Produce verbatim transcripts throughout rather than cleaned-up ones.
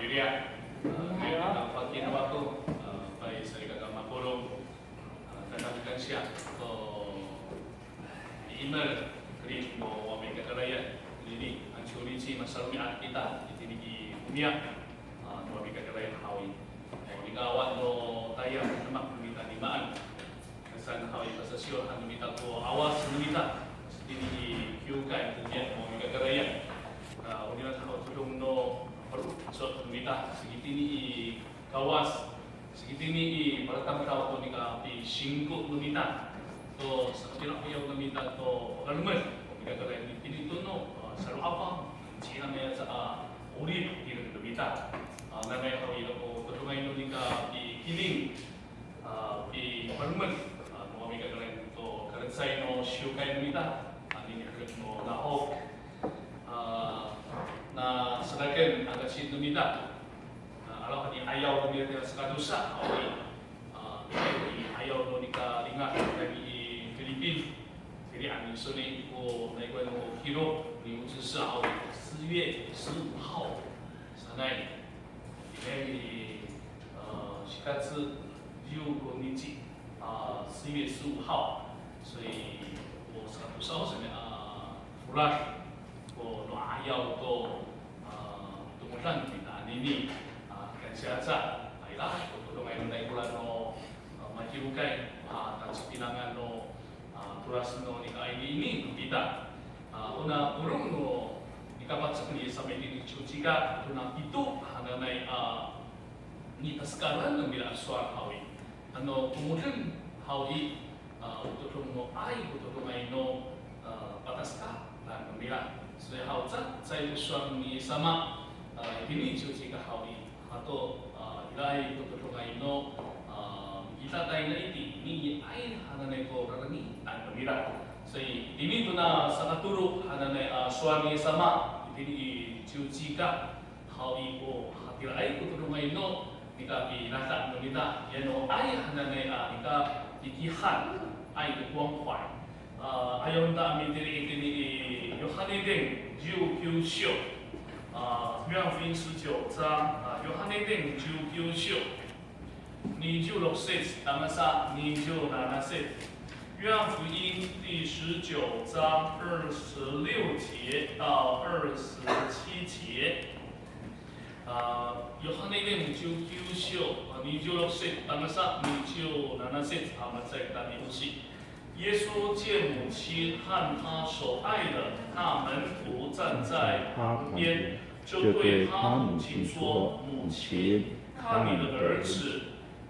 Yulia, a, kay kita fakin wako, a, pay salikaka mapolong, a, tadamaanay kansiya to miimer, kari no wami kakarayan, nini, anco nici masalomi'ad kita, itini i omiya, a, no wami kakarayan haw i. O, nika awa no tayal, demak no mita nimaan. Saan haw i, pasasiyor han no mita ko awas no mita. Itini i kiwkay, itini i mo mikakarayan. A, o nira haw todong no paro, so no mita. Saka itini i kawas. Saka itini i palatamdaw to nika pisingko no mita. To sakapira koyaw no mita to pakalemed. O mikakarayan itini to no, a, salo'afang. Ci'amay aca a 'orip tireng no mita. A, nanay haw i, o todongay no nika pikiling. A, pipalemed, a, no wami kakarayan to kalecay no siwkay no mita, a, nini herek no nahok. A, na sadaken a kasin no mita. A, araw han i 'ayaw no mita saka tosa, a, i, a, i 'ayaw no nika lingad tayni i Pilipin. Tiri han i soni ko nai ko no kiro ni 五十四号, 四月十五号 sanay. Ira i, a, sikac ciwko nici, a, 四月十五号. 所以 o saka tosa sanay a folad ko no 'ayaw to, a, tomodan kita anini, a, kansiya aca, a, ira ko todongay no nai Kola no, a, makilokay, a, tacepinangan no a, tolas no nika ini, ini no mita. A, ona polong no nika pacek ni Yis sama itini i ciwcika, tona pito hananay, a, nitaskalan no mira a sowal haw i. Ano komoden haw i, a, o todong no ay, o todongay no, a, pataskalan no mira. 所以 haw ca, caay ko sowal ni Yis sama, a, itini i ciwcika haw i. Ato, a, iraay ko todongay no, a, mikitatay na itini i ay hananay ko rarengitan no mira. 所以 itini tona sakatolo hananay a sowal ni Yis sama, itini i ciwcika haw i, o hatiraay ko todongay no nika pinata no mita, ya no ay hananay a nika pikihan, ay ko 关怀. A, 'ayaw ta a mitili itini i Yohane Deng ciwkiw siyo. A, 约翰福音十九章, a, Yohane Deng ciwkiw siyo. Niciw roksit, tangasa niciw nanasit. 约翰福音第十九章二十六节到二十七节。 A, Yohane Deng ciwkiw siyo, a, niciw roksit, tangasa niciw nanasit, a, malecad kita mi'osi. 耶稣见母亲和他所爱的那门徒站在旁边，就对他母亲说：母亲，看你的儿子。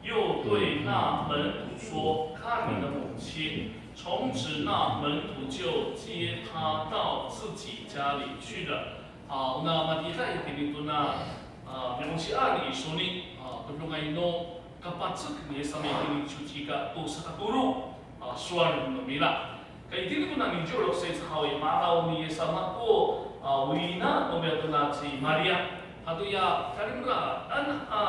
又对那门徒说：看你的母亲。从此那门徒就接他到自己家里去了。 A, ona matiraay itini tona, a, mi'osian i soni, a, todongay no kapacek ni Yis sama itini i ciwcika to sakatolo, a, sowal no mira. Ka itini tona niciw roksit haw i, ma'araw ni Yis sama ko, a, wina no mira tona ci Maria. Hatoya kalimelaan a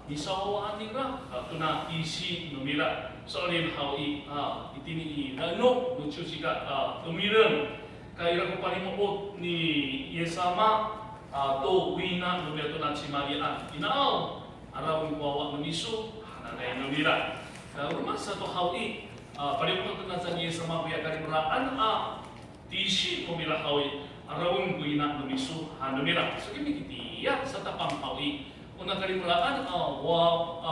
nisawawaan nira, a, tona tisi no mira. So'elin haw i, a, itini i rano no ciwcika, a, tomireng. Ka ira ko palimo'ot ni Yis sama, a, to wina no mira tona ci Mariaan. Inaaw, arawen ko wawa no miso, hananay no mira. Ka roma sato haw i, a, palimo'ot tona ci Yis sama koya kalimelaan a tisi no mira haw i, arawen ko ina no miso, han no mira. Saka itini i, ya, satapang haw i. Ona kalimelaan, a, wa, a,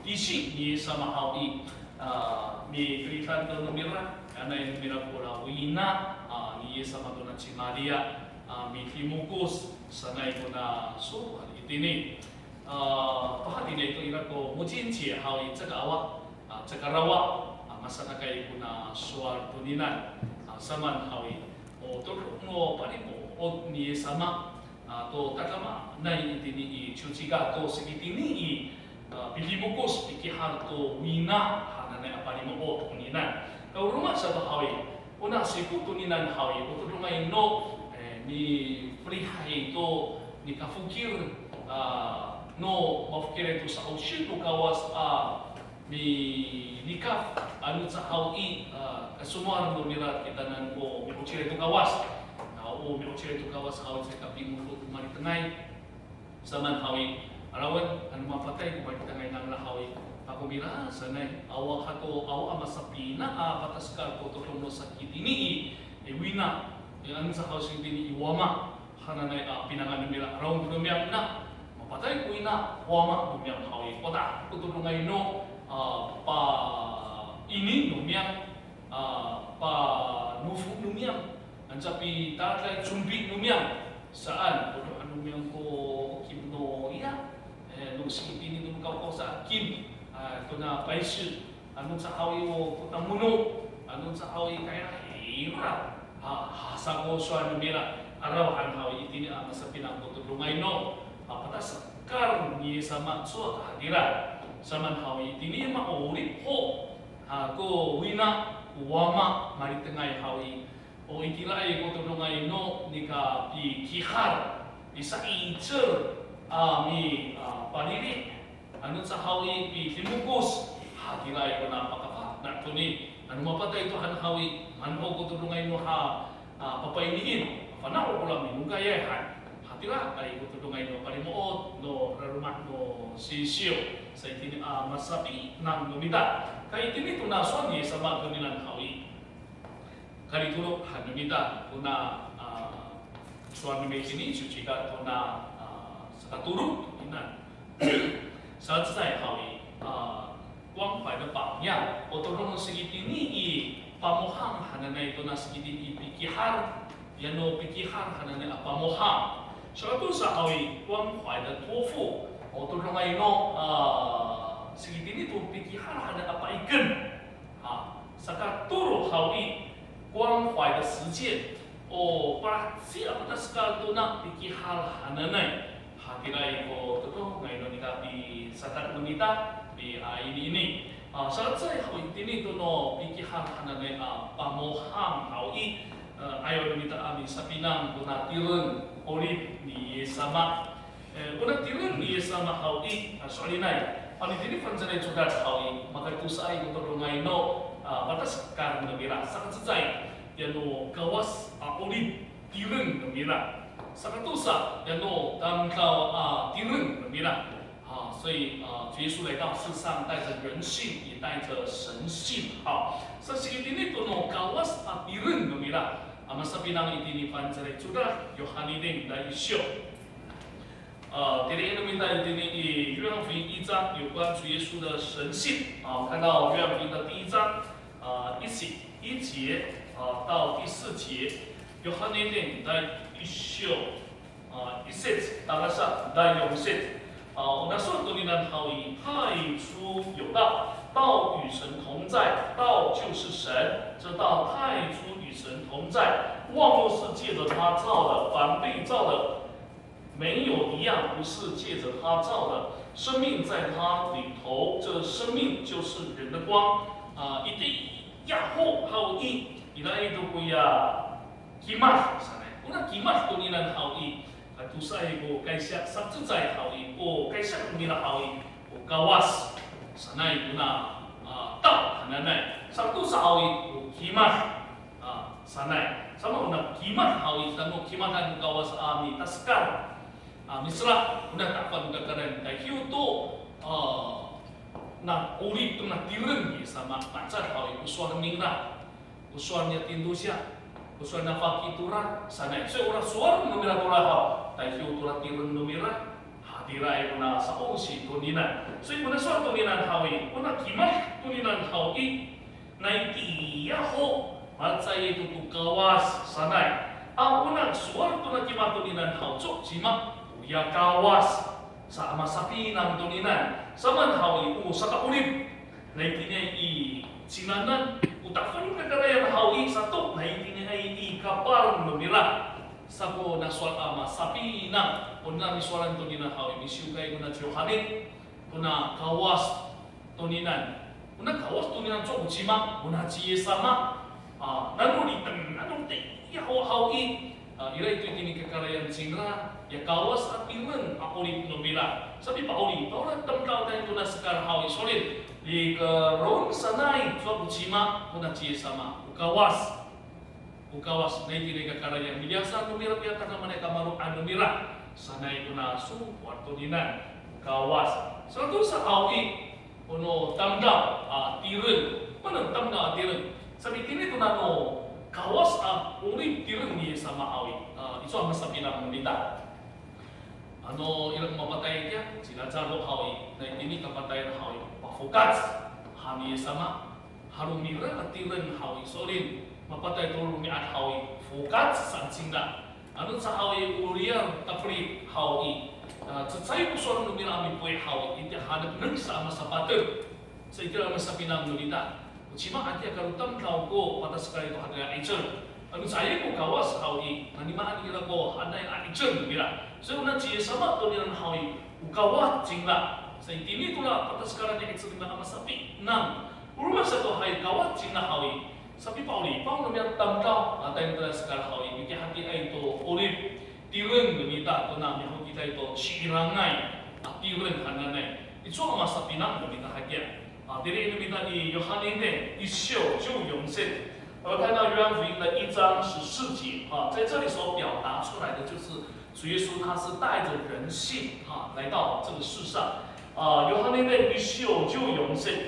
tisi ni Yis sama haw i, a, mikeridan to no mira, hananay no mira ko ra wina, a, ni Yis sama tona ci Maria, a, midimokos sanay kona sowal itini. A, pahatini to ira ko 母亲节 haw i, caka awa, a, caka rawa, a, masanakay kona sowal toninian, a, samaan haw i. O todong no palimo'ot ni Yis sama, a, to tadamaanay itini i ciwcika to saka itini i, a, pidimokos pikihar to wina hananay a palimo'ot toninian. Ka o roma sato haw i, ona siko toninian haw i, o todongay no, e, mifelihay to nikafokil, a, no mafokilay to sa'osi to Kawas, a, minikaf, ano caay haw i, a, kasomowal no mira kitanan o mi'ocilay to Kawas. Na o mi'ocilay to Kawas haw i, caay kapingodo to malitengay. Samaan haw i, arawen, ano mapatay ko malitengay nangra haw i, ako mira sanay, awa hato, awa a masapinang a patasekal ko todong no sakitini i, e, wina, e, ano sa haw sakitini i wama hananay a pinangan no mira, arawen ko no miyam na, mapatay ko ina, wama no miyam haw i, o ta, ko todongay no, a, pa, ini no miyam, a, panofo no miyam, anca pitalaay combi no miyam, saan, o doha no miyam ko kim no iya, e, no sakitini no kawkaw sa kim, a, tona paysi, ano caay haw i o ko tamono, ano caay haw i kayra hira, ha, ha, sa ko sowal no mira, araw han haw i itini a masapinang ko todongay no, a, patasekal ni Yis sama cowa ka hatira, samaan haw i itini ma'orip ho, a, ko wina, ko wama, malitengay haw i, o itiraay ko todongay no nika pikihar, pisa'icel a mi, a, palili, ano caay haw i pidimokos, hatiraay kona pakafana' toni, ano mapatay to han haw i, manood ko todongay no ha, a, papainiin, fana' ko la minokayay han. Hatiraay ko todongay no palimo'ot no raroma no sisiw, sa itini a masapinang no mita. Ka itini tona sowal ni Yis sama toninan haw i, kalitolo han no mita, tona, a, sowal no mita itini, ciwcika tona, a, sakatolo toninan. Sa cecay haw i, a, 关怀的榜样. O todong no sakitini i pamohang hananay tona sakitini i pikihar, yano pikihar hananay a pamohang. Sakatosa haw i 关怀的托付. O todongay no, a, sakitini to pikihar hananay a paiken. Ha, sakatolo haw i, 关怀的实践. O, palaheci a patasekal tona pikihar hananay. Hatiraay ko todongay no nika pisadak no mita, pi, a, iniini. A, saka cecay haw i itini tono pikihar hananay a pamohang haw i, e, ayaw no mita a misapinang kona tireng 'orip ni Yis sama. E, kona tireng ni Yis sama haw i, a, so'elinay. Ano itini Fangcalay Codad haw i, makatosaay ko todongay no, a, patasekal no mira. Saka cecay, yano Kawas a 'orip tireng no mira. Sakatosa, yano tamdaw a tireng no mira. 啊，所以，呃，主耶稣来到世上，带着人性，也带着神性。好，sa sakitini tono Kawas a tireng no mira. A masapinang itini Fangcalay Codad, Yohani ning, tay isiw. 呃，tiri no mita itini i 约翰福音一章有关主耶稣的神性。啊，看到约翰福音的第一章，呃，一节，一节，呃，到第四节，Yohani ning, tay isiw, 呃，一节，tangasa, tay 四节。啊，o nasowal toninan haw i, 太初有道，道与神同在，道就是神。这道太初与神同在，万物是借着他造的，凡被造的， 没有一样不是借着他造的。生命在他里头，这生命就是人的光。啊，itini i, ya ho haw i, ira to koya kimad sanay. Kona kimad toninan haw i, a, tosaay ko kaysiya, sakacecay haw i, ko kaysiya no mira haw i, ko Kawas sanay kona, a, 道 hananay. Sakatosa haw i, ko kimad. A, sanay. Sama ona kimad haw i, tano kimadan no Kawas a mitasekal. A, misela, ona tafang kakarayan, tayhiw to, a, na 'orip to na tireng ni Yis sama, matiya haw i, ko sowal ningra, ko sowal niya tintosiya, ko sowal niya faki tora sanay. 所以 ona sowal no mira tora haw, tayhiw tora tireng no mira. Hatiraay kona sa'osi toninan. 所以 kona sowal toninan haw i, kona kimad toninan haw i, nai tiya ho, matiya to to Kawas sanay. A, ona sowal tona kimad toninan haw, cima, oya Kawas sa a masapinang toninan. Samaan haw i, o saka'orip. Nai tiniay i cingraan, o tafang kakarayan haw i sato, nai tiniay i kapal no mira. Sa ko nasowal a masapinang, ona nisowalan toninan haw i, misiwkay kona ci Yohani, kona Kawas toninan. Kona Kawas toninan, cima, kona ci Yis sama. A, nano liteng, nano tiya ho haw i, a, ira to itini kakarayan cingra, ya Kawas a tireng a 'orip no mira. Sa pipa'orip, pa'orip tamdaw tayni tona sekal haw i, sowal i, likeron sanay, cima, kona ci Yis sama, o Kawas. O Kawas, nai tini kakarayan, miliyas no mira, piya tadamaanay kamaro'an no mira. Sanay kona sowal toninian, Kawas. Sowal to sa haw i, o no tamdaw a tireng, mana tamdaw a tireng. Sa itini kona no Kawas a 'orip tireng ni Yis sama haw i, a, icowa masapinang no mita. Ano ira ko mapatay kiya, ci Lazaro haw i, na itini kapatayan haw i, pafokac han ni Yis sama. Halo nira a tireng haw i, so'elin mapatay to romi'ad haw i, fokac saan cingra. Ano ca haw i, o riyar tapeli haw i, a, cecay ko sowal no mira a mipo'i haw i, itiya haneknek sa a masapatek. Sa itira masapinang no mita. O cima atiya kalo tamdaw ko patasekal to hatira a 'icel. Ano caay ko Kawas haw i, nanimaan ira ko haenay a 'icel no mira. Sa ona ci Yis sama to nira haw i, o Kawas cingra. Sa itini to ra patasekal a 'icel no mira a masapinang. O roma sato hay Kawas cingra haw i, sapipa'oripaw no mira tamdaw, a, tayni to ra sekal haw i, mikihatiyaay to 'orip tireng no mita tona mihokitay to ci'irangay a tireng hananay. Icowa masapinang no mita hakiya. A, tiri no mita i Yohane iten, issyo, 十四节。我们看到约翰福音的一章十四节，啊，在这里所表达出来的就是主耶稣他是带着人性，啊，来到这个世上。啊，Yohane iten issyo 十四节，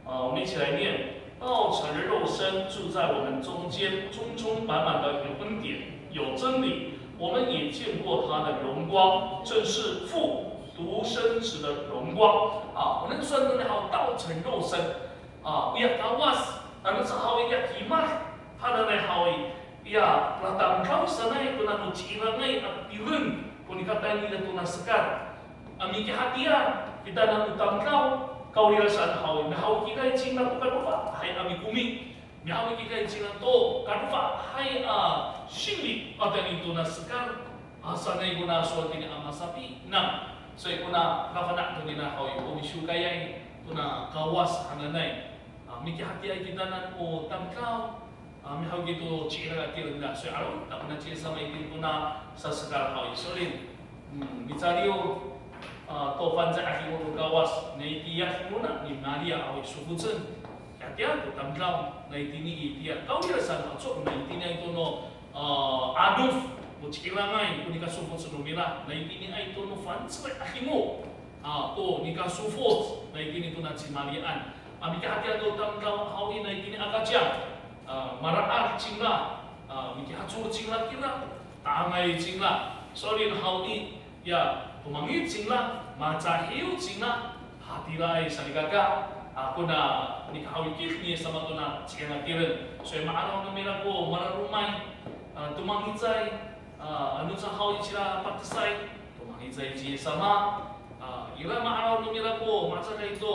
啊，我们一起来念：道成了肉身，住在我们中间，充充满满的有恩典，有真理。我们也见过他的荣光，正是父独生子的荣光。啊，我们说呢，好，道成肉身，啊，o ya Kawas, ano caay haw i, o ya kimad hananay haw i, ya, latamdaw sanay kona no ci'irangay a tireng ko nikatayni nira tona sekal. A mikihatiya kitanan o tamdaw, kawrira saan haw i, mihaw i kikay cingra to kadofahay a mikomi, mihaw i kikay cingra to kadofahay a singli a tayni tona sekal, a sanay kona sowal tini a masapinang. Sa i kona kafana' tonina haw i, o misiwkayay tona Kawas hananay. A, mikihatiyaay kitanan o tamdaw, a, mihaw i to ci'irang a tireng nira. Soy aro, ta kona ci Yis sama itini tona sasekal haw i, so'elin. Hmm, micaliw, a, to fangcalay a 'adingo no Kawas, na itiya kona ni Maria haw i sofocen. Kihatiya to tamdaw, na itini itiya. Kawrira saan haw, cowa na itiniay to no, a, 'adof, o ci'irangay ko nikasofocen no mira, na itiniay to no fangcalay a 'adingo. A, to nikasofoc, na itini tona ci Mariaan. A, mikihatiya to tamdaw haw i, na itini a kaciyang. A, mara'ad cingra, a, mikihacol cingra kira, ta'angay cingra. So'elin haw i, ya, tomangic cingra, macahiw cingra, hatiraay salikaka, a, kona nikahawikid ni Yis sama tona ci'irang a tireng. Soy ma'araw no mira ko mararomay, a, tomangicay, a, ano caay haw i cira patesay, tomangicay ci Yis sama, a, ira ma'araw no mira ko macahiw to,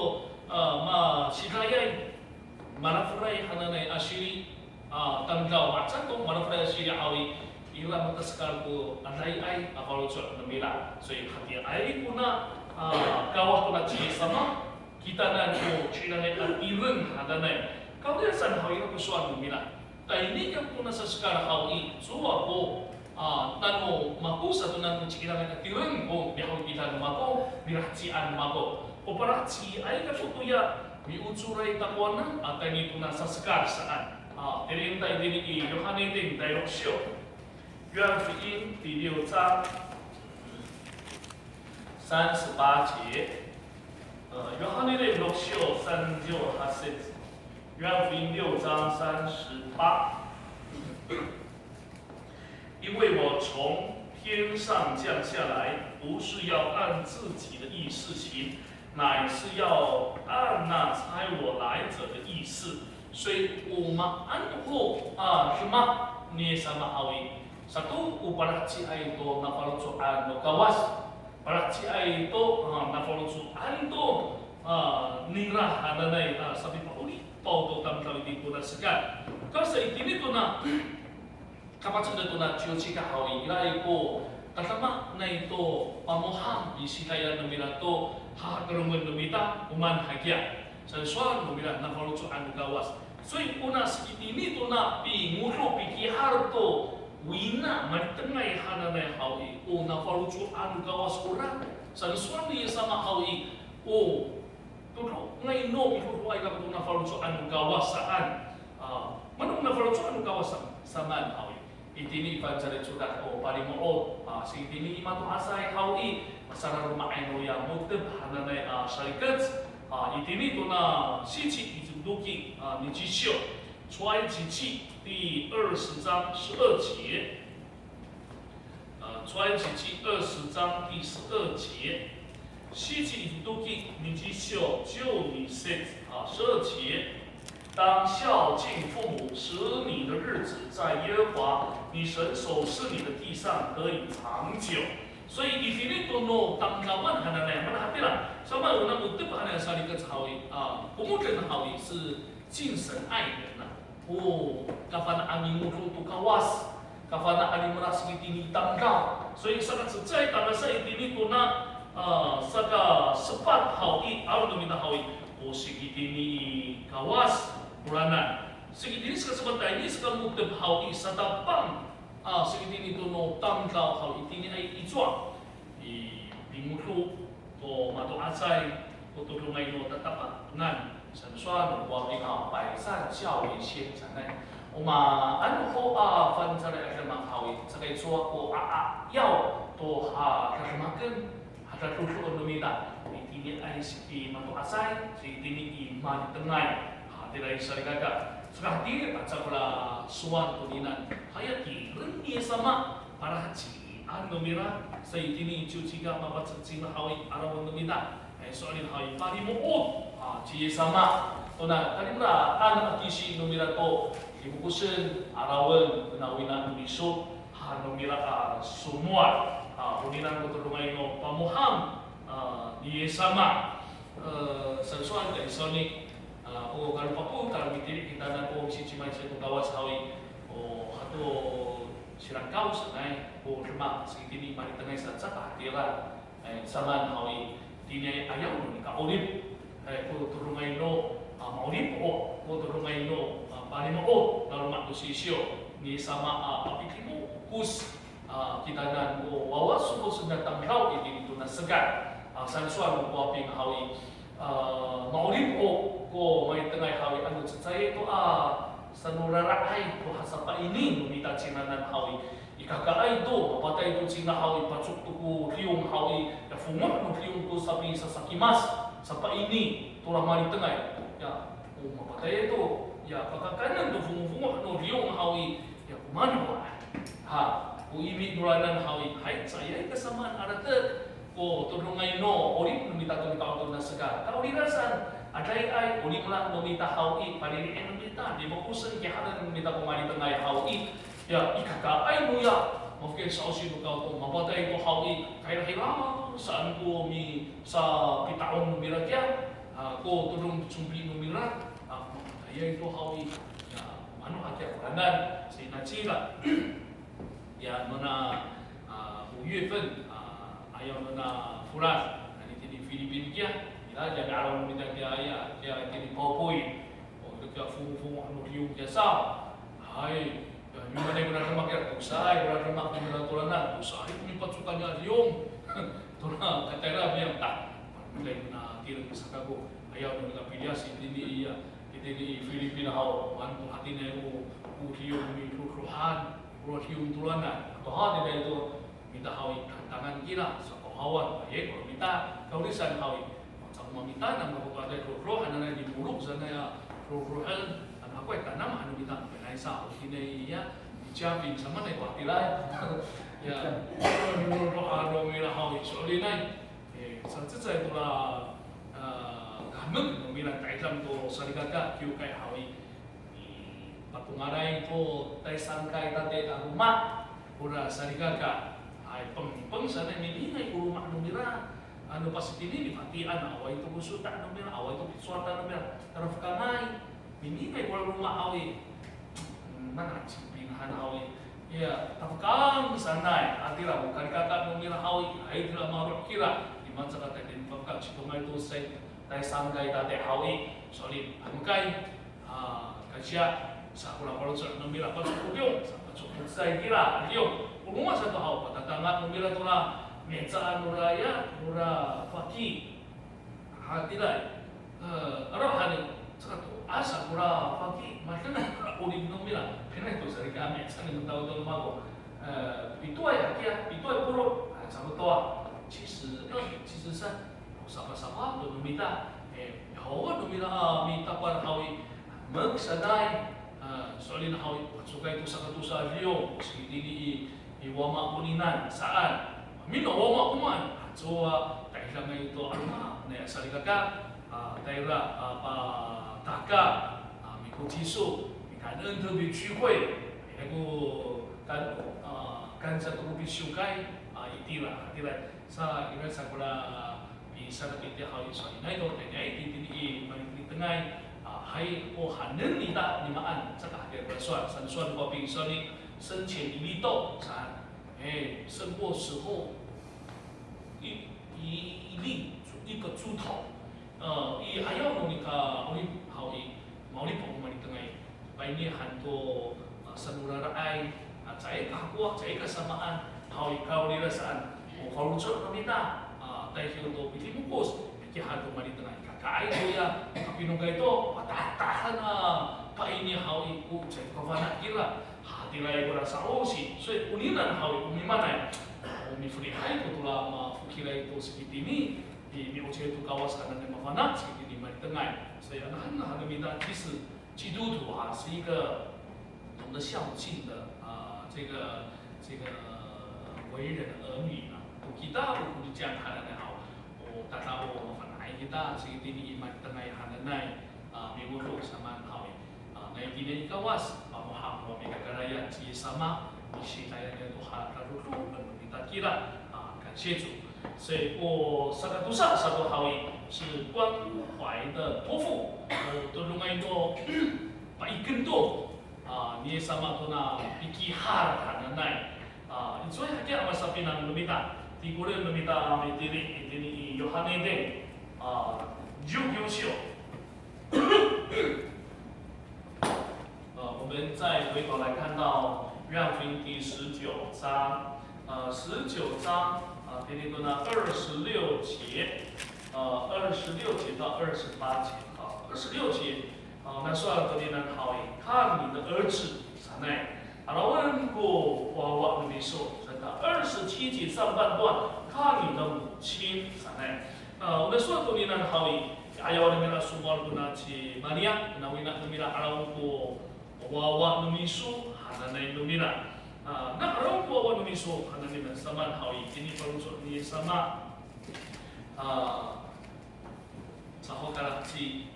a, masidayay, malafelay hananay a siri, a, tamdaw, maca to malafelay a siri haw i, ira matasekal ko adayay a faloco' no mira. Soy hatiyaay kona, a, Kawas kona ci Yis sama, kitanan ko ci'irangay a tireng hananay. Kawrira saan haw i, ira ko sowal no mira. Tayni kako tona sasekal haw i, cowa ko, a, nano mako sato nano ci'irangay a tireng ko mihaw i kitanan no mako, milahecian no mako. O palaheciay kako toya, miocoray takowanan a tayni tona sasekal saan. A, tiri ta itini i Yohane iten tay rok syo. 约翰福音第六章三十八节，呃，Yohane iten rok syo sanciw hasit，约翰福音六章三十八。因为我从天上降下来，不是要按自己的意思行，乃是要按那差我来者的意思。所以我们安后啊，什么？你什么好意？ Sato o palaheciay to nafaloco'an no Kawas. Palaheciay to, a, nafaloco'an to, a, nira hananay, a, sapipa'oripaw to tamdaw itini tona sekal. Kasa itini tona, kapacem tona ciwcika haw i, iraay ko tadamaanay to pamoham i sidayan no mira to hahakelongen no mita, o maan hakiya. Saan sowal no mira nafaloco'an no Kawas. 所以 ona saan itini tona pingodo pikihar to wina malitengay hananay haw i, o nafaloco'an no Kawas kora. Saan sowal ni Yis sama haw i, o todongay no pidodoay kako to nafaloco'an no Kawas saan. A, mano nafaloco'an no Kawas sa-, samaan haw i. Itini i fangcalay codad o palimo'ot, a, saka itini i mato'asay haw i, masalaloma'ay noya mo^tep hananay a salikec, a, itini tona Sici i toki, a, nicisiw, 出埃及记第二十章十二节。 呃，出埃及记二十章第十二节，Sici i toki nicisiw ciw ni sec, 啊，十二节，当孝敬父母，使你的日子在耶和华你神所赐你的地上得以长久。所以 itini to no tamdawan hananay, mana hatira, samaan ona mo^tep hananay salikec haw i, a, komoden haw i, 是敬神爱人啊。 O kafana'an a mingodo to Kawas, kafana'an a limela saka itini tamdaw. 所以 saka cecay tangasa itini tona, a, saka sepat haw i, 'alo no mita haw i, o saka itini i Kawas, koranan. Saka itini saka sepat tayni saka mo^tep haw i, satapang, a, saka itini to no tamdaw haw i, itiniay i cowa i mingodo to mato'asay ko todongay no tatapangan. Saan sowal no Waping haw, 百善孝为先 sanay. O maan ho a fangcalay a demak haw i, saka i cowa ko 'a'ayaw to hadademaken, hadadodoen no mita, itiniay saka i mato'asay, saka itini i malitengay, hatiraay salikaka. Saka hatira aca kora sowal toninian, haya tireng ni Yis sama, palacian no mira, saka itini i ciwcika mapacecing haw i, 'arawan no mita. Ay, so'elin haw i, palimo'ot, a, ci Yis sama. Ona talimelaan a kisi no mira to, limokosen, 'arawen, nawina no miso, ha, no mira a somowal. A, oninan ko todongay no pamoham, a, ni Yis sama. E, saan sowal ta i sawni, a, o kalopako, kalo mitili kitanan o misicimay sa to Kawas haw i, o, hato Silangkaw sanay, o demak saka itini malitengay sa, caka hatira. Ay, samaan haw i, itiniay ayaw no nika'orip. Ay, ko todongay no, a, ma'orip ho, ko todongay no, a, palimo'ot, laloma' to sisiw ni Yis sama a papikimokos, a, kitanan ko wawa soko sona tamdaw itini tona sekay. A, saan sowal no Waping haw i, a, ma'orip ho ko malitengay haw i, ano cecay to a, sanorara'ay to hasapaini no mita cingranan haw i, i kakaay to, mapatay to cingra haw i, pacok to ko liyong haw i, ya fongoh no liyong to sapisasakimas, sapaini tora malitengay. Ya, o mapatayay to, ya pakakaenen to fongohfongoh no liyong haw i, ya komanoay. Ha, o imi noranan haw i, hay, caay ka samaan a latek ko todongay no 'orip no mita to nika'orip tona sekay. Ka'oriran saan, adayay o limela no mita haw i, palili'en no mita, limokosen kihalen no mita ko malitengay haw i, ya, i kakaay noya, mafokil sa'osi no kaoto, mapatay to haw i, kahirahira saan ko misapita'ong no mira kiya, a, ko todong compi no mira, a, mapatayay to haw i, ya, mano' hakiya koranan, saka inacila. Ya, nona, a, 五月份, a, ayaw nona Folad, anini tini Filipin kiya, ira, ya, mi'araw no mita kiya, ya, kiya tini Paopoy. O, kiya fongofongoh no liyong kiya sa. Hay, ya, mimaanay kona demak kiya, tosaay kona demak no mira toranan, tosaay ko nipacokan a liyong. Tora katayra miyam ta. Mimaanay kona tireng sa kako, ayaw no nika piliyas itini iya, itini i Filipin haw, maan to hatiniay o, o liyong midodohan, o liyong toranan. Ato hatiniay to, mita haw i, tantangan kira, sakohawan, aye, ko mita, ka'orisan haw i, Sa ko mamita, namo ko aday roro, hananay limolok sanay a rorohen, ano akoy tanam han no mita, pinay sa, o hinay iya, i Japin samanay ko hatiraay. Ya, roro han no mira haw i, so'elinay. E, sa cecay tora, a, kahemek no mira taydam to salikaka, kiwkay haw i, I patongalay ko taysangkay tati a loma', ora salikaka. Hay, pengpeng sanay miningay ko loma' no mira. Ano pasitini mifatian, awaay to ko sota' no mira, awaay to ko sowal no mira. Tarafekangay, miningay ko loma' haw i. Hmm, mana cipin han haw i. Ya, tafekang sanay, hatira ko kalikaka no mira haw i. Hay, tira maro' kira. Iman saka tayni pafekang, sitongay to sa taysangkay tati haw i. So'elin, ano kay, A, kasiya, sa kora faloco' no mira, faloco' ko liyong, sa faloco' ko cecay kira, liyong. O roma sato haw, patatanga' no mira tora mihecaan nora ya, nora faki. Hatiraay. E, araw han i, saka to, a, sa kora faki, madenay kora 'orip no mira. Pinay to, sarika mihecaan no taw to mako. Pitoay hakiya, pitoay polo', a, caay to a, 七十二, 七十三, o, sapasapat to no mita, e, haw no mita, a, mitapal haw i, meksanay, a, so'elin haw i, pacokay to saka tosa liyo, saka itini i, i wama koninan, saan. Amin a wama komaen, ato a, taidangay to, a, nai a salikaka, a, tayra, a, patahekal, a, mikociso, mikaenen to, mi聚会, ira ko kan, a, kanca to ko pisiwkay, a, itira, itira. Sa, ira sa kora, misadak itiya haw i, sa, inay to, tayniay itini i malitengay, a, hay, o hanen ita nimaan, saka hatira kora sowal, saan sowal ko pingso ni, 生前一粒豆, saan, e, 胜过死后一, i, 一粒, 一个猪头. E, i 'ayaw no nika'orip haw i, ma'orip ko malitengay. Payni han to, a, sanoraraay, a, caay ka hakowa, caay ka samaan, haw i, kawrira saan, o faloco' no mita, a, tayhiw to pitimokos, miki han to malitengay. Kakaay koya, kapinokay to, patahatahan a, payni haw i, o caay ka fana' kira, hatiraay kora sa'osi. 所以 oninan haw i, o mimaanay, o mifelihay to tora mafokilay to saka itini, i, mi'ocay to Kawas hananay mafana' saka itini malitengay. 所以 anahan han no mita, 其实基督徒啊，是一个懂得孝敬的，啊，这个，这个为人的儿女啊。O kita o kolicang hananay haw, o tada o mafana'ay kita saka itini i malitengay hananay, a, mingodo samaan haw i. A, nai itini i Kawas, pamohak no mikakarayan ci Yis sama, misidayan to hararodo no mita kira, a, 感谢主。所以 o sakatosa sato haw i, 是关怀的托付, o todongay to paiken to, a, ni Yis sama tona pikihar hananay. A, icowaay hakiya a masapinang no mita, tikolen no mita mitili itini i Yohane ten, a, ciw kiw siyo. 呃，我们再回头来看到约翰福音第十九章，呃，十九章，啊，tini tona 二十六节，呃，二十六节到二十八节，好，二十六节，啊，那说到这里呢，好，看你的儿子，啥呢？Alawen ko wawa no miso, 二十七节上半段，看你的母亲，啥呢？ A, o nasowac to nina haw i, ayaw nira somowal kona ci Maria, nawina no mira alaw ko wawa no miso hananay no mira. A, na alaw ko wawa no miso hananay no mira samaan haw i, tini faloco' ni Yis sama. A, caho kalaheci,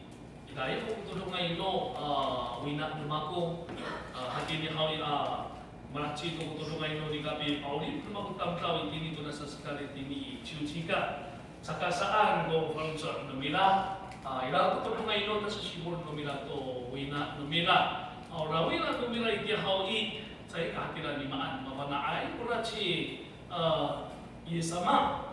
ira ko todongay no, a, wina no mako. A, hatini haw i, a, malaheci to ko todongay no nika pipa'orip no mako tamdaw itini to nasasekali tini i ciwcika. Saka saan ko faloco' no mira, a, ira ko todongay no tasasifol no mira to wina no mira. A, ora wina no mira itiya haw i, caay ka hatira nimaan, mafana'ay kora ci, a, Yis sama.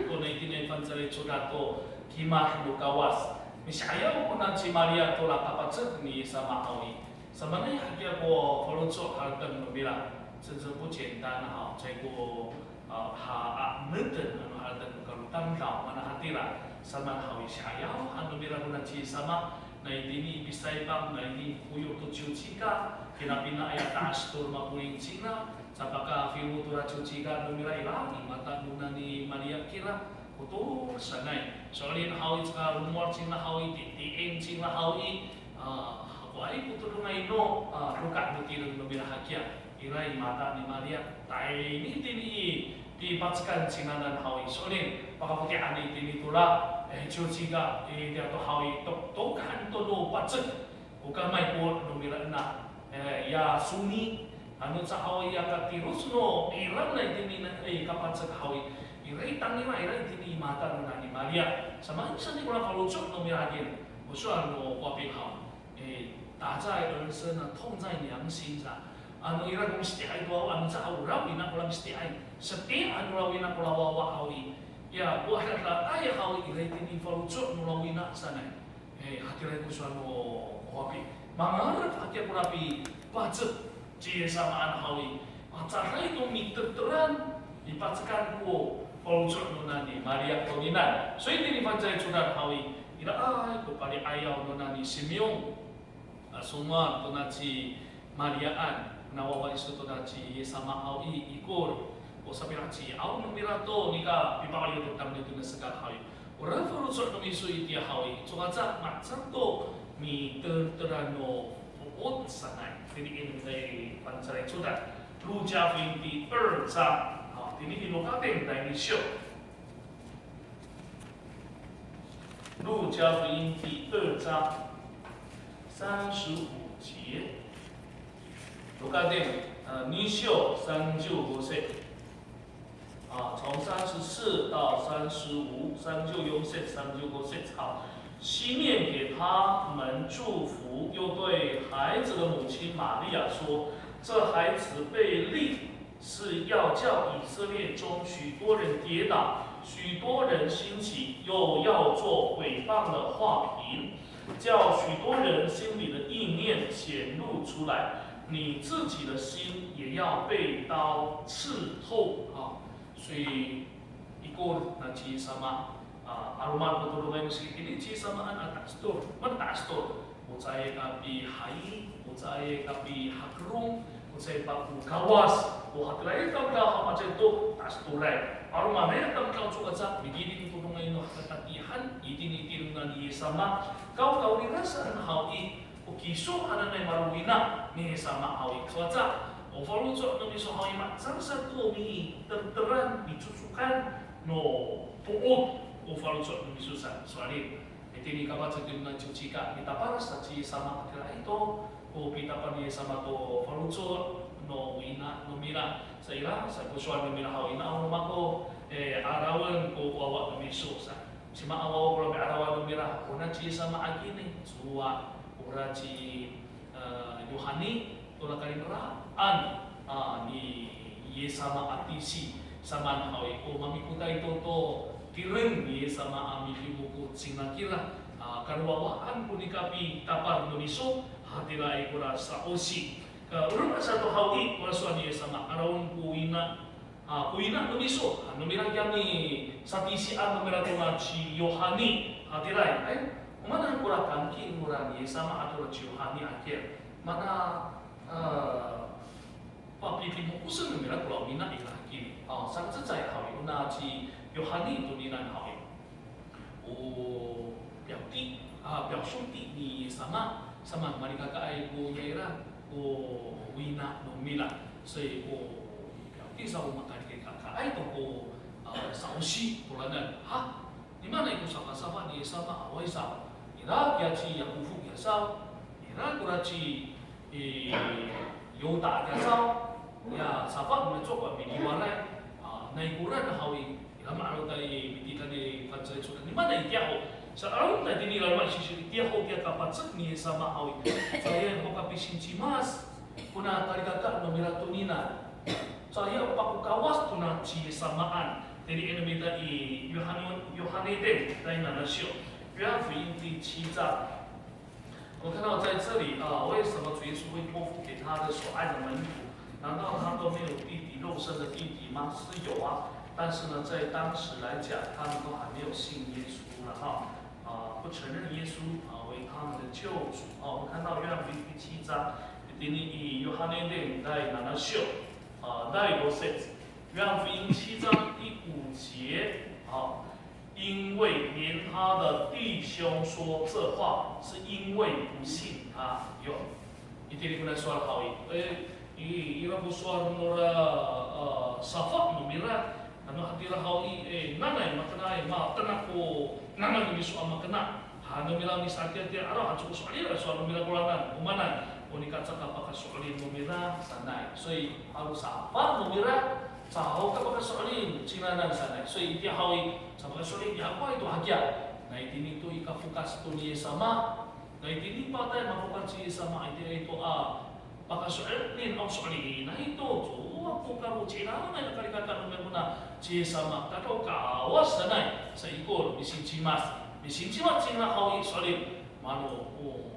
Kona itini i Fangcalay Codad to kimad no Kawas. Misi'ayaw kona ci Maria to ra kapacek ni Yis sama haw i. Samaanay hakiya ko faloco' harateng no mira, 真是不简单 haw, caay ko, a, ha, a, meten ano harateng no kalotamdaw, mana hatira, samaan haw i si'ayaw han no mira kona ci Yis sama, na itini i pisaipang, na itini i koyo to ciwcika, kinapina aya ta'as to loma poling cingra, sapakafilo to ra ciwcika no mira ira i mata nona ni Maria kira, kotor sanay. So'elin haw i caka lomowad cingra haw i, titiin cingra haw i, a, hakowaay ko todongay no, a, roka no tireng no mira hakiya. Ira i mata ni Maria, tayni tini i pipacekan cingranan haw i. So'elin, pakafoti'an itini to ra, e, ciwcika, e, itiya to haw i, tok, tokan to no pacek. O kamay ko no mira na, e, ya soni, ano caay haw i ya katiros no, ira na itini na, e, kapacek haw i. Ira i tangira, ira itini i mata nona ni Maria. Samaan sa ni kora faloco' no mira hakiya. O sowal no Kowaping haw. E, 打在儿身啊，痛在娘心 sa. Ano ira ko miseti'ay to wawa, ano caay haw ora wina kora miseti'ay. Seti'an ora wina kora wawa haw i. Ya, ko adadaay haw i, ira itini faloco' nora wina sanay. E, hatiraay ko sowal no Kowaping. Mangalef hakiya kora pipacek ci Yis samaan haw i. Mahecaday to miteteran, mipacekan ko faloco' nona ni Maria toninian. 所以 tini Fangcalay Codad haw i, iraay ko pali'ayaw nona ni Simeon a somowal tona ci Mariaan. Nawawa iso to na ci Yis sama haw i, ikor, o sapila'ayaw no mira to nika pipa'ayaw to tamdaw to na sekal haw i. Ora faloco' no miso itiya haw i, cowaca macan to miterteran no fo'ot sanay. Tini i no mita i Fangcalay Codad. 路加福音第二章, a, tini i Loka Ting dayni syo. 路加福音第二章三十五节。Loka Ting, a, ni syo sanciw gosit. 啊，从三十四到三十五，三十四、三十五节，好。西面给他们祝福，又对孩子的母亲玛利亚说：“这孩子被立，是要叫以色列中许多人跌倒，许多人兴起，又要做毁谤的话柄，叫许多人心里的意念显露出来。你自己的心也要被刀刺透。”啊，所以 Ikor na ci Yis sama, a, 'aloman ko todongay no siki, ini ci Yis samaan a ta'estor, mana ta'estor? O caay kapihay, o caay kapihakelong, o caay pa ko Kawas, o hatiraay tamdaw haw matiya to ta'estoray. 'Alomanay a tamdaw cowaca, mitilid ko todongay no hakatatiihan, itini i tinonan ni Yis sama, kawkawrira saan haw i, o kiso hananay malowina ni Yis sama haw i, cowaca, o faloco' no miso haw i, macan sato miterteran, micocokan no fo'ot, o faloco' no miso sa, sowal i. Itini kapacek tinonan ciwcika, mitapal sa ci Yis sama hatiraay to, o pitapal ni Yis sama to faloco' no ina no mira, sa ira, sa ko sowal no mira haw i, ina o no mako, e, 'arawen ko wawa no miso sa. Cima a wawa ko mi'arawan no mira, ona ci Yis sama akini, cowa, ora ci, e, Yohani, tora kalingraan, a, ni Yis sama a tisi, samaan haw i, o mamikotay to to tireng ni Yis sama a midimo ko cingra kira, a, kalowawaan ko nika pitapal no miso, hatiraay kora sa'osi. Ka, ora sato haw i, ora sowal ni Yis sama, 'arawen ko ina, a, ko ina no miso, a, no mira kiya misatisian no mira tona ci Yohani, a, tiraay, ay, o maan kora kangki nora ni Yis sama ato ci Yohani a kiya, mana, a, papitimokosen no mira kora o ina ira kini. A, saka cecay haw i, ona ci Yohani toninian haw i. O 表弟, a, 表兄弟 ni Yis sama, samaan malikakaay ko ira, ko wina no mira. 所以 o 表弟 sa o makalikakaay to ko, a, sa'osi, koranan. Ha? Nimaan ko safasafa ni Yis sama, awaay sa. Ira kiya ci Yakofo kiya saw, ira kora ci, e, Yoda kiya saw, ya safa no miso ko miliwaray, a, nai koran haw i, Ira ma'araw ta i, mitilidan i Fangcalay Codad. Nimaan itiya ho. Sa 'arawon ta itini i laloma' sisyo, itiya ho kiya kapacek ni Yis sama haw i. Caay ho kapisincimas kona kalikaka no mira tonini. Caay pa ko Kawas tona ci Yis samaan. Itini i no mita i Yohani, Yohani ten, dai nana syo. 约翰福音第七章。 我们看到在这里啊，为什么主耶稣会托付给他的所爱的门徒？难道他都没有弟弟，肉身的弟弟吗？是有啊，但是呢，在当时来讲，他们都还没有信耶稣了哈，啊，不承认耶稣啊为他们的救主啊。我们看到约翰福音第七章，第二章，约翰福音第七章第五节，约翰福音七章第五节，好。 因为连他的弟兄说这话，是因为不信他。Yo, itini kona sowal haw i, e, i, ira ko sowal nora, e, safa no mira, ano hatira haw i, e, nanay makena, e, makena ko, nanay no miso a makena. Hano mira misatiyatiya, aro, han, coko so'elin, sowal no mira koranan, o maan, o nika caka pakaso'elin no mira sanay. 所以 aro safa no mira, caho ka pakaso'elin, cingranan sanay. 所以 itiya haw i, sapakaso'elin, ya akoay to hakiya. Na itini to i kafokac to ni Yis sama. Na itini patay mafokac ci Yis sama, itiya to a pakaso'elinay, o so'elinay to, cowa ko karo cingranan a kalikaka no mira kona ci Yis sama, tada o Kawas sanay, sa ikor, misincimas, misincimas cingra haw i so'elin, mano, o,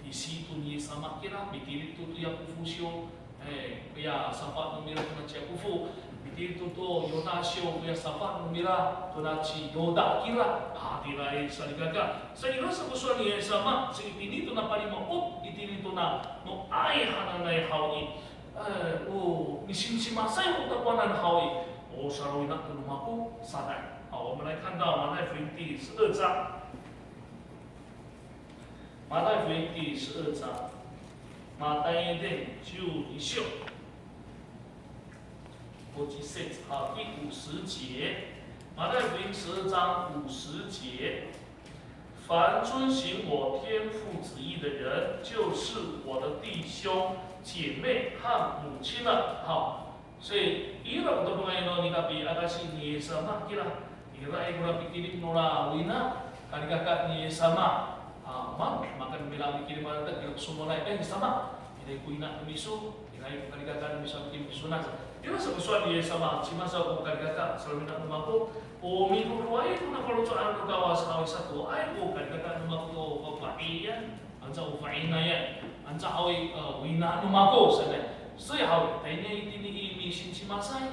tisi to ni Yis sama kira, mitilid to to Yakofo syo, e, koya safa no mira kona ci Yakofo, mitilid to to Yoda syo, koya safa no mira kona ci Yoda kira, hatiraay salikaka. Sa ira sa ko sowal ni Yis sama, sa itini to na palimo'ot, itini to na no'ay hananay haw i. 呃，o misincimasay o takowanan haw i, o salowina to no mako sanay. 好，我们来看到马太福音第十二章。马太福音第十二章，马太福音十二章。 五十节，好，第五十节，马太福音十二章五十节，凡遵行我天父旨意的人，就是我的弟兄、姐妹和母亲了。好，所以 ira ko todongay no nika piakasi ni Yis sama kira, ira i kora pikilim nora wina, kalikaka ni Yis sama. A, ma, maka no mira pikilim a, ta kira ko somonay, e, Yis sama, ira i ko ina no miso, ira i ko kalikaka no miso a pikilim no miso na. Ira sa ko sowal ni Yis sama, cima sa ko kalikaka, salowina no mako, o midoedoay kona faloco' no Kawas haw i, sakowaay ko kalikaka no mako to fafahiyan, anca o fa'inayan, anca haw i, e, wina no mako sanay. 所以 haw i, tayni itini i misincimasay,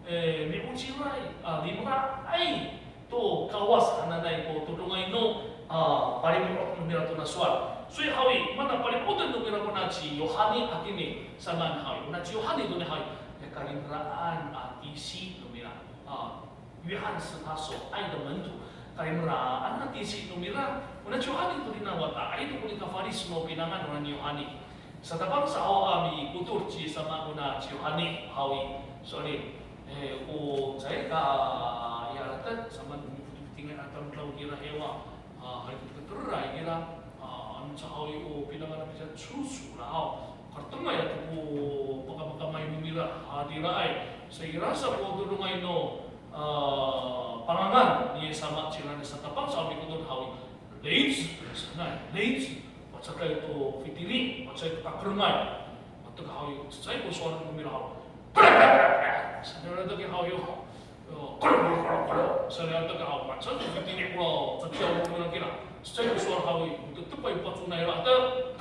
e, mi'ocilay, a, limelaay to Kawas hananay ko todongay no, a, palimo'ot no mira tona sowal. 所以 haw i, mana palimo'oten no mira kona ci Yohani a kini, samaan haw i, kona ci Yohani to ni haw i, ya kalimelaan a tisi no mira. A, 约翰是他所爱的门徒。Kalimelaan a tisi no mira, ona ci Yohani to nina, wata i to ko nika Faris no pinangan nona ni Yohani. Satapang sa haw a mikotod ci Yis sama kona ci Yohani haw i. Sowal i, e, o caay ka, ya, latek samaan, o mifotingay a tamdaw kira hiya, a, haliketeketeray kira, a, anca haw i, o pinangan a pisa coco la haw. Karetengay ato ko pakamakamay no mira, hatiraay. Sa ira sa ko todongay no, a, pangangan ni Yis sama cingra, satapang sa a mikotod haw i, 雷子 sanay, 雷子, pacakay to fitini, pacakay to kakerengay. Latek haw i, cecay ko sowal no mira haw. Sanay latek haw i, o, kolo, kolo, kolo, kolo. Sanay latek haw, maca to fitini kora, cecay ko mira kira. Cecay ko sowal haw i, to tepay paconay latek.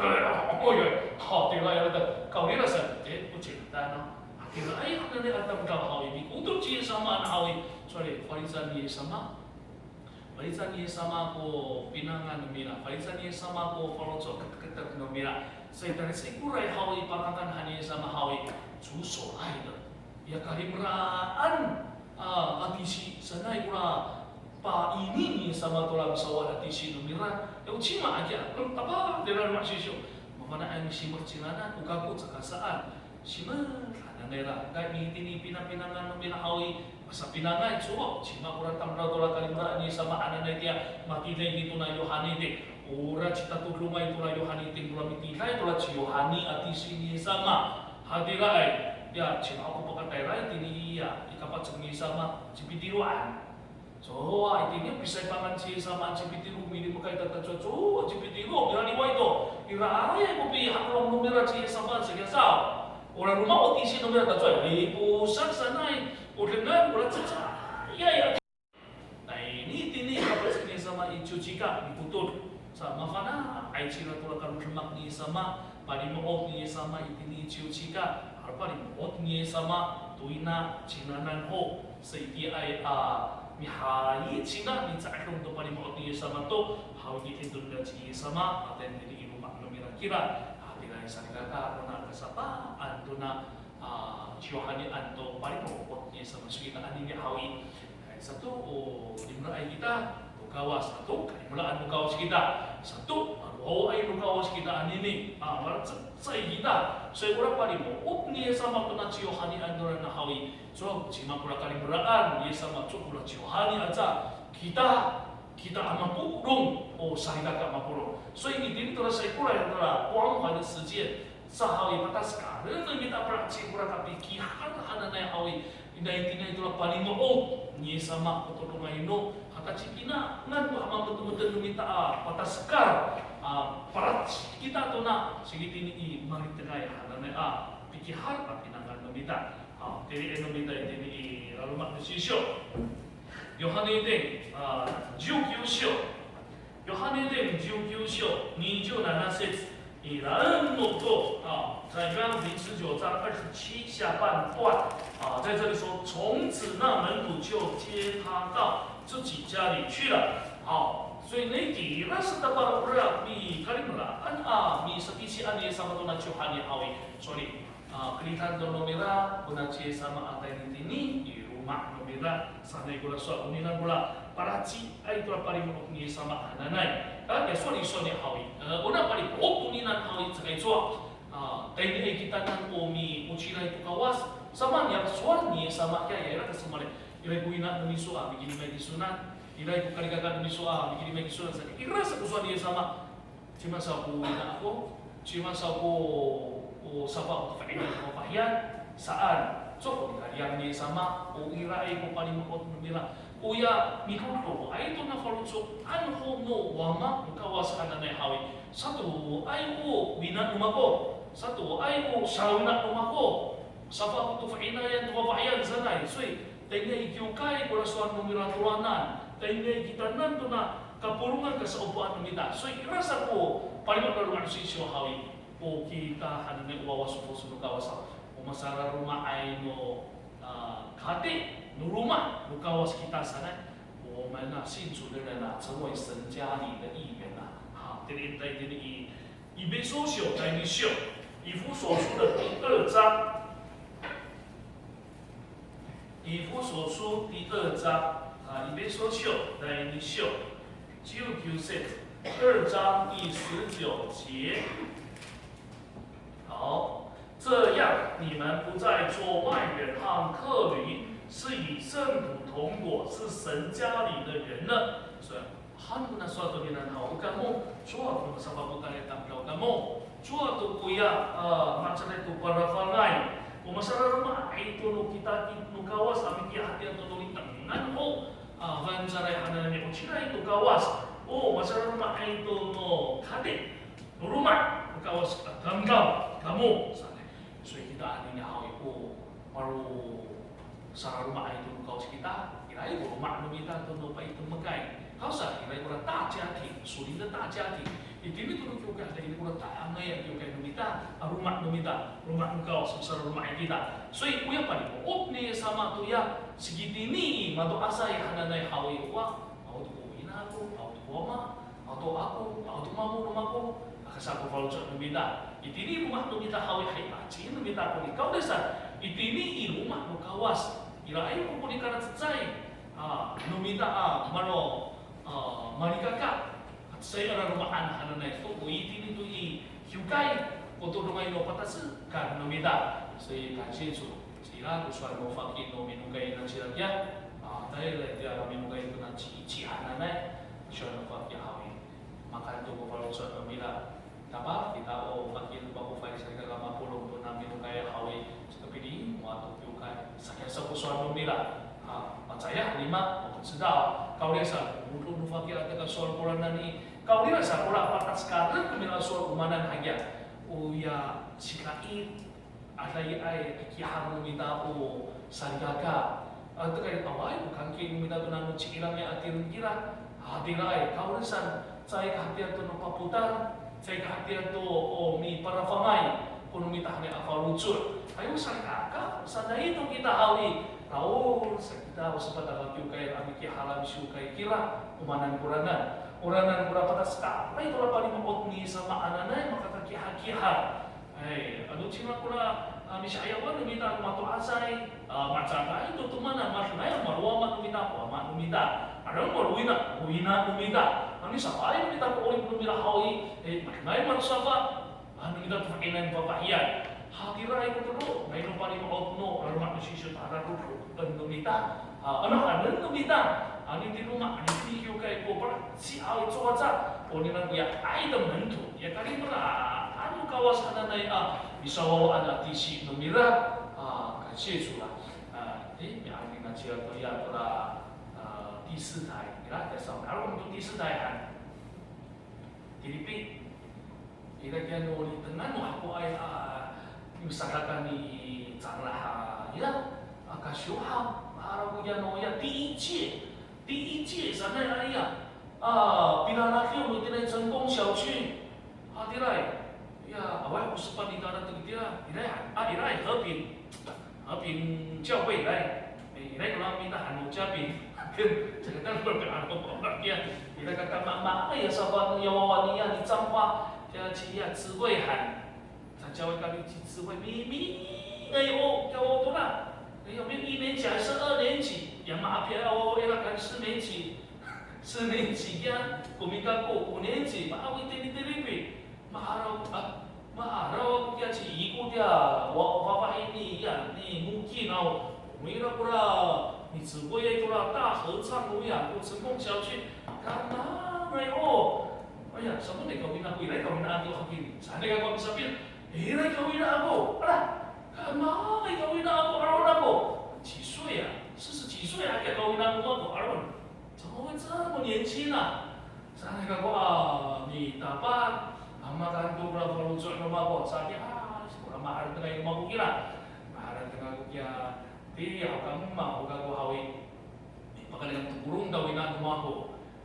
Oy, oy, hatiraay latek. Kawrira sa, e, ko cingra na. Hatiraay, hananay a tamdaw haw i, mikotod ci Yis sama haw i. Sowal i, falican ni Yis sama. Falican ni Yis sama ko pinangan no mira, falican ni Yis sama ko faloco' keteketek no mira. Sa i, tayni sa i koray haw i, pangangan han ni Yis sama haw i, 主所爱的. Ya kalimelaan a, a tisi sanay kora pa'ini ni Yis sama tora misawad a tisi no mira. Ya o cima aca, kora tapa tira no masisiw. Mafana'ay misimer cingraan, o kako caka saan. Simer hananay ra, kay itini pinapinangan no mira haw i, masapinangay cowa, cima kora tamdaw tora kalimelaan ni Yis sama hananay tiya, matiliday to na Yohani ti, ora citatodongay tora Yohani ti, kora mitiliday tora ci Yohani a tisi ni Yis sama. Hatiraay, ya, cima ko pakatayra itini i, ya, i kapacek ni Yis sama, ci Pitiroan. Cowa itini pisaypangan ci Yis sama ci Pitiro, milimekay tatacoway, cowa ci Pitiro, milaliway to. Iraay ko pihakelong no mira ci Yis sama sa kiya saw. Ora roma o tisi no mira tatacoway, liposan sanay, o dengan, ora cecayay. Tayni itini kapacek ni Yis sama i ciwcika, mikotod. Sa mafana'ay cira tora kalodemak ni Yis sama, palimo'ot ni Yis sama itini i ciwcika, a palimo'ot ni Yis sama, toina cingranan ho. Sa itiyaay a mihayi cina mica'edong to palimo'ot ni Yis sama to, haw i, itini to nira ci Yis sama, a tayni i loma' no mira kira, a, tiraay salikaka, kona kasapaan tona, a, ci Yohanian to palimo'ot ni Yis sama, sowal ita anini haw i. Sato, o, limelaay kita to Kawas, sato kalimelaan no Kawas kita, sato, a, maro'ay no Kawas kita anini, a, malacecay kita. Sowal ora palimo'ot ni Yis sama tona ci Yohanian tona haw i. Cowa cima kora kalimelaan ni Yis sama, cowa kora ci Yohani aca, kita, kita a mapolong, o salikaka mapolong. Sowal itini tora sa i, kora tora, 光滑的世界, sa haw i, patasekalen no mita a palacecay kora kapikihar hananay haw i, ina itini tora palimo'ot ni Yis sama ko todongay no, hata ci pinangan to a mametemeten no mita a patasekal, a, palacecay kita tona, saka itini i malitengay hananay a pikihar a pinangan no mita. A, tiri no mita itini i laloma' no sisyo. Yohani tin, a, ciwkiw syo. Yohani tin ciwkiw syo, niciw nana sec. Ira no to, a, 在约翰福音十九章二十七下半段，啊，在这里说，从此那门徒就接他到自己家里去了。好，所以 nai tira sa tapang ora mikalimelaan a misatisian ni Yis sama tona ci Yohani haw i, sowal i. A, keritan to no mira, kona ci Yis sama a tayni tini i loma' no mira, sanay kora sowal, onini kora palaciay to a palimo'ot ni Yis sama hananay. Ka, ya sowal i sowal ni haw i, e, ona palimo'ot toninian haw i, caka i cowa. A, tayni i kitanan o mi, o cila i to Kawas, samaan ya sowal ni Yis sama kiya, ya ira ko samaan, ira ko ina no miso a mikilimay kisonan, ira ko kalikaka no miso a mikilimay kisonan, sa, ira sa ko sowal ni Yis sama. Cima sa ko ina ako, cima sa ko, o, safa ko fafahiyan, fafahiyan, saan. So, ko nika'ayan ni Yis sama, o iraay ko palimo'ot no mira. Oya, mikotoloay to na faloco'an ho no Wama no Kawas hananay haw i. Satoay o wina no mako, satoay o sawina no mako. Safa ko to fa'inayan to fafahiyan sanay. So, tayni i kiwkay kora sowal no mira toranan. Tayni i kitanan to na kapolongan kasa'opoan no mita. So, ira sa ko palimo'ot no loma' no sisiw haw i, o kita hananay o wawa sofos no Kawas haw, o masalaloma'ay no, a, kati no loma' no Kawas kita sanay. 我们啊，信主的人啊，成为神家里的一员啊。好，这里，在这里，以弗所书第二章，以弗所书的第二章，以弗所书第二章啊，以弗所书第二章，十九节，二章第十九节。好，这样你们不再做外人和客旅，是与圣徒同国，是神家里的人了。所以 Hano ko na sowal to ninian haw, o kamo, cowa ko masafakotan a tamdaw kamo. Cowa to koya, a, malecad to parafangay. O masalaloma'ay to no kitakit no Kawas a mikihatiya to no litengan ho, a, fangcalay hananay, o cila i to Kawas. O masalaloma'ay to no kati no loma' no Kawas a tamdaw kamo sanay. So kita anini haw i, o malo salaloma'ay to no Kawas kita, iraay ko loma' no mita to no paitemekay. Kawas a, iraay kora 大家庭, 属灵的大家庭. Itini to no kiwkay, itini kora ta'angay a kiwkay no mita, a loma' no mita, loma' no Kawas, salaloma'ay kita. So, oya palimo'ot ni Yis sama toya, saka itini i mato'asay hananay haw i, wa, awa to ko ina ako, awa to ko wama, awa to ako, awa to mamo no mako, aka sa ko faloco' no mita. Itini i loma' no mita haw i, hay, pacin no mita ko nika, o desa, itini i loma' no Kawas, iraay ko ko nikalacecay, a, no mita, a, malo, a, malikaka, cecay a laloma'an hananay to, o itini to i kiwkay, o todongay no patasekan no mita. 所以感谢主, cila ko sowal no faki no minokay nacila kiya, a, tayra kiya minokay to na cici hananay, sowal no faki haw i. Makanto ko faloco' no mira. Tapa, kita o faki no pakofay salikaka mapolong to na minokay haw i, sakapini, o ato kiwkay, sakiya sa ko sowal no mira. A, macaya, lima, o, 不知道. Kawrira sa, o no faki a teka sowal kora nani. Kawrira sa, kora patas karek no mira sowal o maan hakiya. Oya, sikain, Adayay a kihar no mita o salikaka. A, teka i, awaay ko kangki no mita to nano ci'irangay a tireng kira. Hatiraay, kawrira sa, caay ka hatiya to no papotal, caay ka hatiya to o miparafangay ko no mita hanay a faloco'. Ayo salikaka, sanay to kita haw i, tao sa kita o sapat a kiwkay a mikihalam siwkay kira, o maanan koranan. Oranan kora patasekay to ra palimo'ot ni Yis sama hananay makakakihakihar. Hay, ano cima kora, a, misi'ayawan no mita ko mato'asay, a, malecad to tomaan, mahaenay a malowama no mita ko wama no mita. Ano malowina, wina no mita. Ano safaay no mita ko 'orip no mira haw i, e, mahaenay malosafa, a, no mita to fa'inayan fafahiyan. Hatiraay ko tolo, nga'ay no palimo'ot no laloma' no sisiw to, ano tolo, no mita. A, ano haenen no mita, ano i loma', ano i kiwkay ko palaciay cowaca, o ninian koya 爱的门徒, ya kalimelaan no Kawas hananay a misawawaan a tisi no mira, a, 感谢主啦. A, e, mi'aning nacila to ya tora, a, 第四台, ira, ya sa, aro to 第四台 han. Tilipi. Ira kiya no litengan no hakoay a misadakan ni Cangrah a, ya, a, kasiyoha, a, ira ko kiya no, ya, 第一届, 第一届 sanay a, ya, a, pinalaki no tini 成功小区. Hatiraay, ya, awaay ko sepat i karatek itira, ira, a, ira, 和平. 和平教会来, e, ira ko mita han no 嘉宾, 跟这个当然不要讲了，不要讲了，ira kakama, ma, ya, safa no, ya, wawa niyam i Cangrah, ya, ci, ya, 慈惠 han. Sa, 教会 kami ci Cihoy, mimingay ho kiya ho tona. 哎呀，明明一年级还是二年级，ya ma'apiay ho ira kan 四年级，四年级 kiya, ko mikako 五年级, ma'awi tini Tilipi. Ma'araw, a, ma'araw ako kiya ci Iko tiya, wa, fafahi ni, ya, ni Moki naw. Ira kora, ni Cihoy ira kora 大合唱 no ya, ko 成功小学, kamangay ho. Aya, samanay kawina ako, ira kawina ako hakini. Sanay kako misapil, ira kawina ako. Ala, kamangay kawina ako, 'aloman ako. 几岁啊？四十几岁 a kawina ako, 'aloman. 怎么会这么年轻啊？Sanay kako a mitapang, a makanto kora faloco' no mako, saka, a, saka maharatengay no mako kira. Maharateng ako kiya, ti, haw kamo ma, o kako haw i. Pakaen to polong to wina no mako.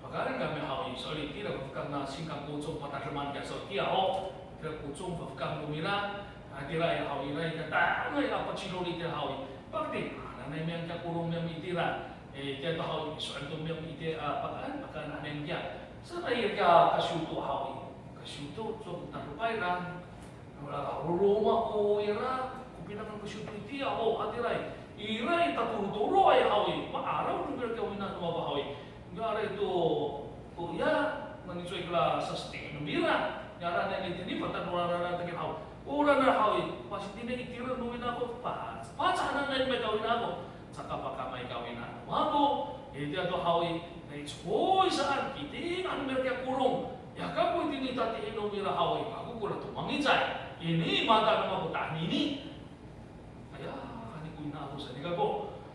Pakaen kami haw i, sowal itira ko fekang na 新港国中 patademan kiya sowal kiya ho. Tira 国中 pafekang no mira. A, tira i haw i, ira i kata'angay a pacilol itira haw i. Pakati, a, nanay miyam kiya polong miyam itira. E, kiya to haw i, sowal to miyam itira, a, pakaen, pakaen a miyam kiya. Sa ira kiya kasiyoto haw i. Kasiyoto, so, ko tadopay lang. Ora, roma ko ira, ko pinangan ko siyoto itiya ho, hatiraay. Ira i tatolotoloay haw i, ma'araw no mira kiya wina no mako haw i. Ira i to, to ya, nani cowa kira saseti' no mira. Ira nani tini, patanoranan taki haw. Ora na haw i, pasitini itira no wina ako, pa, pacahananay no mira kiya wina ako. Caka pakamay kawina no mako, itiya to haw i, nai cokoy saan, kiting han no mira kiya polong, ya kako itini tatihi no mira haw i, kako kora to mangicay, ini mata no mako tanini. Aya, hani ko wina ako saan i kako.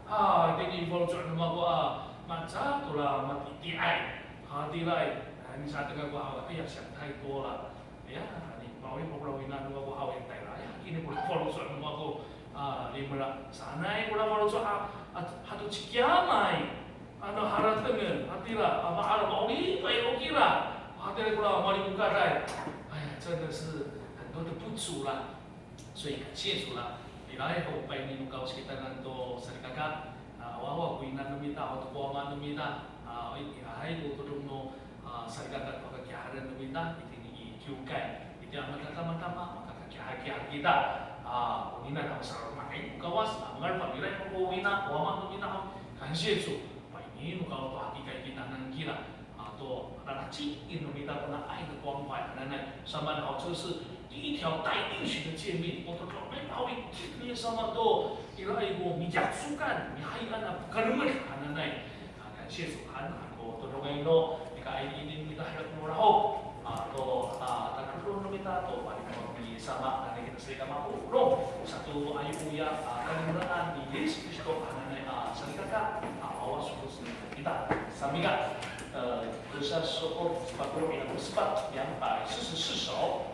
Ha, itini faloco' no mako a, maca tora matitiay. Hatiraay, hani saan kako haw i, aya, 想太多了. Ya, hani, maoli mako kora wina no mako haw i, tayra, ya, kini kora faloco' no mako, a, limela. Sanay kora faloco' a, a, hato cikiyamay. Ano haratengen, hatira, a, ma'araw, maolipay ho kira. Hatira kora malimokaday. 哎呀，真的是很多的不足啦。所以感谢主啦。Ira ho, payni no Kawas kitanan to salikaka. A, awaay ko ina no mita, awaay ko wama no mita. A, iraay ko todong no a, salikaka to kakiharen no mita, itini i kiwkay. Itiya matama, matama, makakakihar kita. A, onini a masaroma'ay no Kawas, a, mangalef a milayap ko wina, wama no mita, 感谢主, payni no Kawas to hakikay kitanan kira. A, to, nanaci no mita kona 爱的关怀, nanay, samaan haw, 这是第一条带应许的诫命, o to, to, may haw i, kini sama to, iraay ko miyaksokan, mihayan a kalemed, nanay. A, 感谢主, han, han ko todongay no, nika ini, ini mita hira ko no lahok. A, to, a, tatodong no mita to, palimaw ni sama, nanay kita salikaka mapolong. Sato, ayo, oya, a, kalimelaan ni Yis Kristo, a, nanay, a, salikaka, a, awa soko sini kita. Samiga, e, 歌善诗歌 sepat polo' ira ko sepat, 两百四十四首。